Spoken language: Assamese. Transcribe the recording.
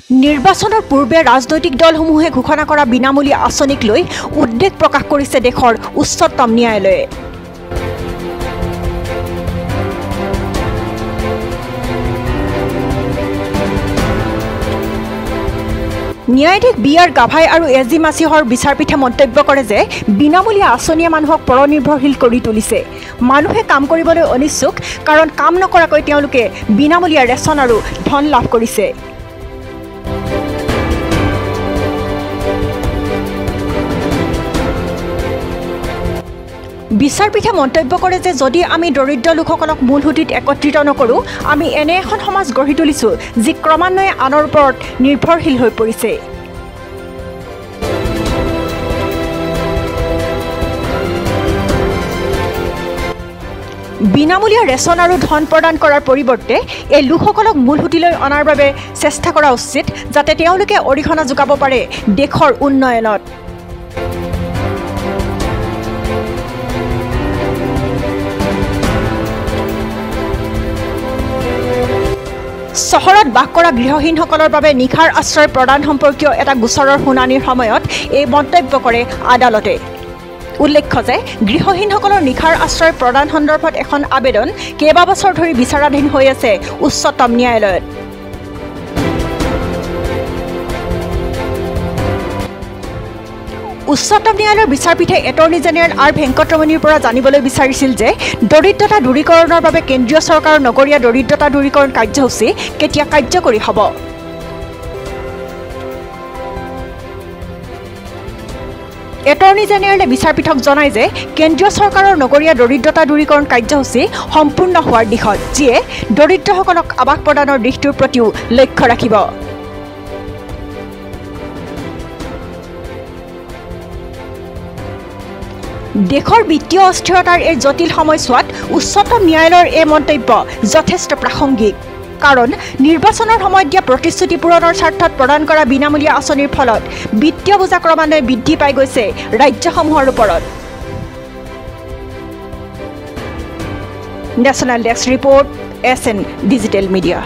নিৰ্বাচনৰ পূৰ্বে ৰাজনৈতিক দলসমূহে ঘোষণা কৰা বিনামূলীয়া আঁচনিক লৈ উদ্বেগ প্ৰকাশ কৰিছে দেশৰ উচ্চতম ন্যায়ালয়ে। ন্যায়াধীশ বি আৰ গাভাই আৰু এছ জি মাছিহৰ বিচাৰপীঠে মন্তব্য কৰে যে বিনামূলীয়া আঁচনিয়ে মানুহক পৰনিৰ্ভৰশীল কৰি তুলিছে। মানুহে কাম কৰিবলৈ অনিচ্ছুক, কাৰণ কাম নকৰাকৈ তেওঁলোকে বিনামূলীয়া ৰেচন আৰু ধন লাভ কৰিছে। বিচাৰপীঠে মন্তব্য কৰে যে যদি আমি দৰিদ্ৰ লোকসকলক মূলসুঁতিত একত্ৰিত নকৰোঁ, আমি এনে এখন সমাজ গঢ়ি তুলিছোঁ যি ক্ৰমান্বয়ে আনৰ ওপৰত নিৰ্ভৰশীল হৈ পৰিছে। বিনামূলীয়া ৰেচন আৰু ধন প্ৰদান কৰাৰ পৰিৱৰ্তে এই লোকসকলক মূলসুঁতিলৈ অনাৰ বাবে চেষ্টা কৰা উচিত, যাতে তেওঁলোকে অৰিহণা যোগাব পাৰে দেশৰ উন্নয়নত। চহৰত বাস কৰা গৃহহীনসকলৰ বাবে নিশাৰ আশ্ৰয় প্ৰদান সম্পৰ্কীয় এটা গোচৰৰ শুনানিৰ সময়ত এই মন্তব্য কৰে আদালতে। উল্লেখ্য যে গৃহহীনসকলৰ নিশাৰ আশ্ৰয় প্ৰদান সন্দৰ্ভত এখন আবেদন কেইবাবছৰ ধৰি বিচাৰাধীন হৈ আছে উচ্চতম ন্যায়ালয়ত। উচ্চতম ন্যায়ালয়ৰ বিচাৰপীঠে এটৰ্নী জেনেৰেল আৰ ভেংকটৰমণিৰ পৰা জানিবলৈ বিচাৰিছিল যে দৰিদ্ৰতা দূৰীকৰণৰ বাবে কেন্দ্ৰীয় চৰকাৰৰ নগৰীয়া দৰিদ্ৰতা দূৰীকৰণ কাৰ্যসূচী কেতিয়া কাৰ্যকৰী হ'ব। এটৰ্নী জেনেৰেলে বিচাৰপীঠক জনায় যে কেন্দ্ৰীয় চৰকাৰৰ নগৰীয়া দৰিদ্ৰতা দূৰীকৰণ কাৰ্যসূচী সম্পূৰ্ণ হোৱাৰ দিশত, যিয়ে দৰিদ্ৰসকলক আৱাস প্ৰদানৰ দিশটোৰ প্ৰতিও লক্ষ্য ৰাখিব। দেশৰ বিত্তীয় অস্থিৰতাৰ এই জটিল সময়ছোৱাত উচ্চতম ন্যায়ালয়ৰ এই মন্তব্য যথেষ্ট প্ৰাসংগিক, কাৰণ নিৰ্বাচনৰ সময়ত দিয়া প্ৰতিশ্ৰুতি পূৰণৰ স্বাৰ্থত প্ৰদান কৰা বিনামূলীয়া আঁচনিৰ ফলত বিত্তীয় বোজা ক্ৰমান্বয়ে বৃদ্ধি পাই গৈছে ৰাজ্যসমূহৰ ওপৰত। National desk report, SN digital media.